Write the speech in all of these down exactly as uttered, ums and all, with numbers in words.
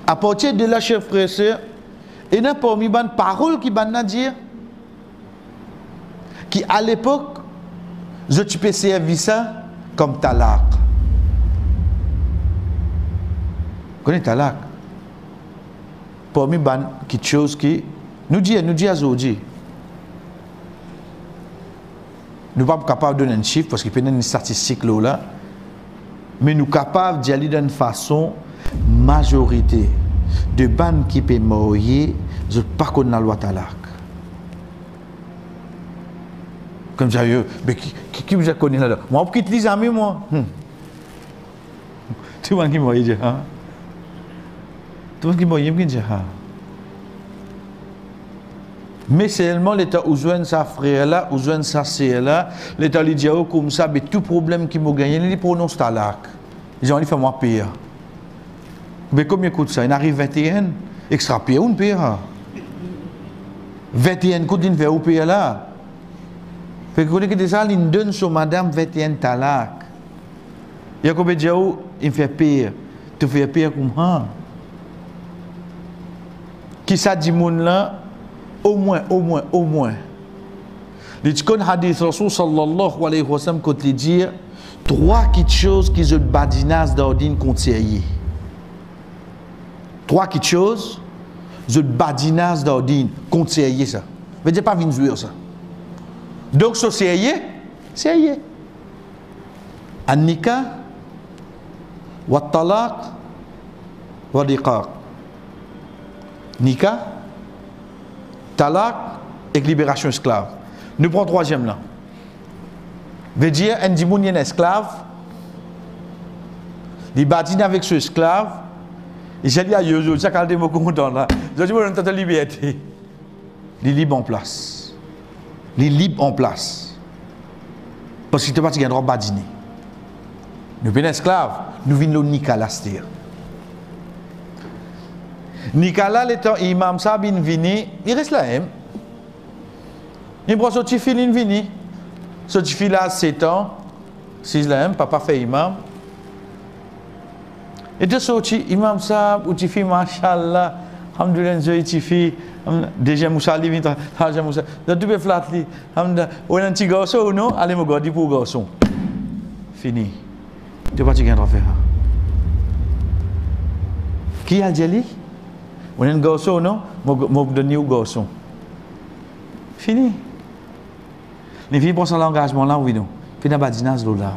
Apartir de la, ser frer, ser, ena parmi bann parol ki bann la dir, ki alepok, zot ti pe servi sa kom talak. Kone talak? Parmi bann kiksoz ki nou dir, nou dir azordi. Nou pa kapav donn enn sif, parski pena enn statistik lor la, me nou kapav dir li dan enn fason, mazorite de bann ki pe marye, zot pa konn lalwa talak. Koumsa, yo, be ki, ki, ki bizin kone la? Mwa, ou kit li zame, mwa. Hmm. Tou bann ki marye dir, ha? Tou bann ki marye, ki dir, ha? Me selman letan ou zwenn sa frer la, ou zwenn sa ser la, letan li dir ou koumsa, be tou problem ki mo gagne, li pronons talak. Li dir, li fer mwa per. Be konbien kout sa? Inn ariv vinteenn, extra per, ou per, ha? Vinteenn kout linn fer ou per la. Fek kone ki deza linn donn so madam vinteenn talak. Yakob dir ou, inn fer per, to fer per kouma? Ki sa dimoun la, omwin, omwin, omwin, li ti konn hadis Rasoul sallallahu alayhi wa sallam kot li dir, trwa kiksoz ki zot badinaz dan dinn kont serye. Trwa kiksoz zot badinaz dan dinn kont serye sa. Vedir pa vinn zwer sa. Donk so serye, serye. An-nikah, wa talaq, wa riqaq. Nikah, talak ek liberasion esklav. Nou pran trwaziem la. Vedir enn dimoun li ena esklav, li badinn avek so esklav, li dir li, ayo, zot, sa kalite mo kontan la. Zot, mo donn twa liberte. Li lib an plas. Li lib an plas. Parski to pa ti gagn drwa badine. Nou pena esklav, nou vinn lor nikah la aster. Nikah la, letan imam sab inn vini, li res la mem. Li pran so tifi, linn vini. So tifi la set an, siz la mem, papa fer imam. E to sorti, imam sab, ou tifi, mashallah, alhamdulillah, enn zoli tifi, alhamdulillah, deziem ou sa, li vinn, twa-, twazie ou sa, zot tou pe flat li, alhamdulillah, ou ena enn ti garson ou non, ale mo gard li pou garson. Fini. To pa ti gagn drwa fer sa. Ki al dir li? Ou ena enn garson ou non, mo, mo donn li ou garson. Fini. Li fini pran sa langazman la, ou vini. Pena badinaz lor la.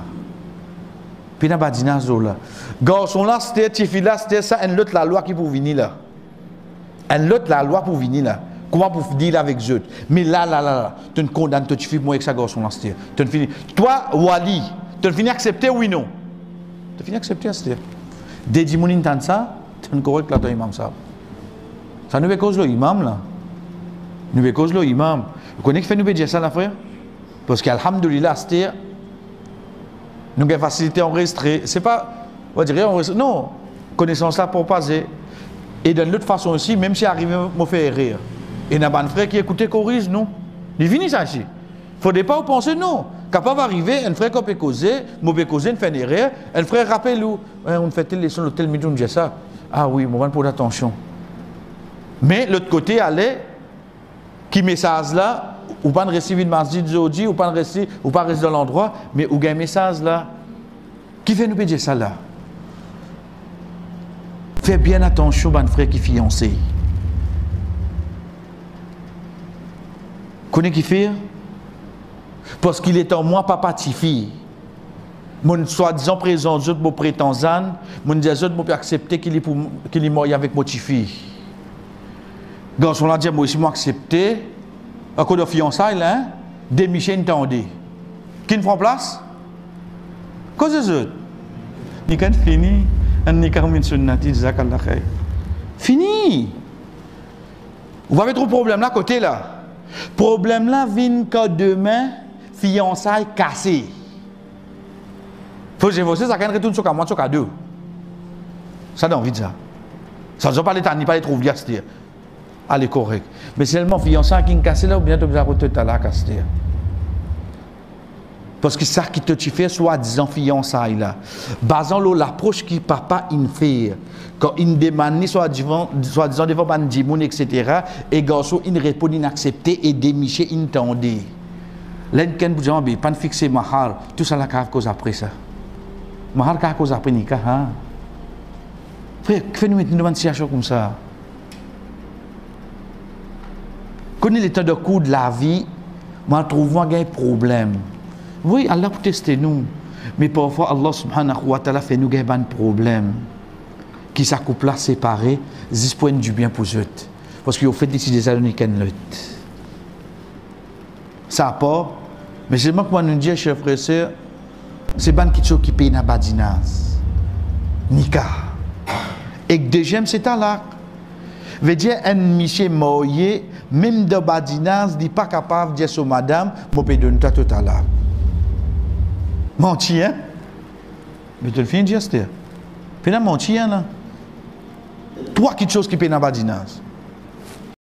Pena badinaz lor la. Garson la aster, tifi la aster, sa enn lot lalwa ki pou vini la. Enn lot lalwa pou vini la. Kouma pou deal avek zot. Me la, la, la, la, to'nn kondann to tifi pou mwa ek sa garson la aster. To'nn fini. Twa, wali, to'nn fini aksepte, wi non? To fini aksepte aster. De dimoun inn tann sa, to'nn korek la, to imam sab. Sa nou pe koz lor imam la. Nou pe koz lor imam. Ou kone kifer nou pe dir sa la, frer? Parski alhamdulillah, aster, nou gagn fasilite anrezistre. Se pa, on va dire, anrezistre, non. Konesans la propaze. E dan lot fason osi, mem si arive mo fer erer, ena bann frer ki ekoute, koriz nou. Li vini sa isi. Fode pa ou panse, non. Kapav arive, enn frer kan pe koze, mo pe koze, inn fer enn erer, enn frer rapel ou, eh, ou'nn fer tel leson, lot tel minit ou'nn dir sa. Ah wi, mo pa'nn port atansion. Me lot kote ale, ki mesaz la, ou pa'nn resi vinn masjid zordi, ou pa'nn resi, ou pa res dan landrwa, me ou gagn mesaz la. Kifer nou pe dir sa la? Fer bien atansion bann frer ki fianse. Kone kifer? Parski letan mwa papa tifi, mo'nn swadizan prezant zot mo pretan zann, mo'nn dir zot mo pe aksepte ki li pou, ki li marye avek mo tifi. Garson la dir, mo osi mo aksepte, akoz dan fiansay la, hein, de misie inn tande. Ki'nn pran plas? Koze zot. Nikah inn fini, enn nikah min sunnati, jazakallah khair. Fini. Ou pa pe trouv problem la kote la? Problem la vinn kan demin fiansay kase. Fo divorse, sakenn retourn so kamo, so kado. Sa dan vid sa. Sa zot pa le tann li, pa le trouv li aster. Ale korek. Me selman fiansay ki'nn kase la, oubien to bizin rod talak aster. Parski sa ki to ti fer swadizan fiansay la, bazan lor lapros ki papa inn fer, kan inn demann li swadizan, swadizan devan bann dimoun, etsetera, e garson inn reponn, inn aksepte, e de misie inn tande. La enn kenn pou dir, "Be, pa'nn fixe mahar, tousala kav koz apre sa. Mahar kav koz apre nikah, ha?" Frer, kifer nou met nou dan bann sitiasion koumsa? Kone letan dan kour lavi, mo al trouv mwa gagn problem. Wi, Allah pou teste nou. Me parfwa Allah subhanahu wa ta'ala fer nou gagn bann problem. Ki sa koup la separe, zis pou enn dibien pou zot. Parski ofet li ti deza donn ekenn lot. Sa par, me selman kouma nou dir, cher frer, ser, se bann kiksoz ki pena badinaz. Nikah. Ek deziem, se talak. Vedir enn misie marye, mem dan badinaz, li pa kapav dir so madam, "Mo pe donn twa to talak." Manti, hein? Me to finn dir, aster. Pena manti, hein, la. Trwa kiksoz ki pena badinaz.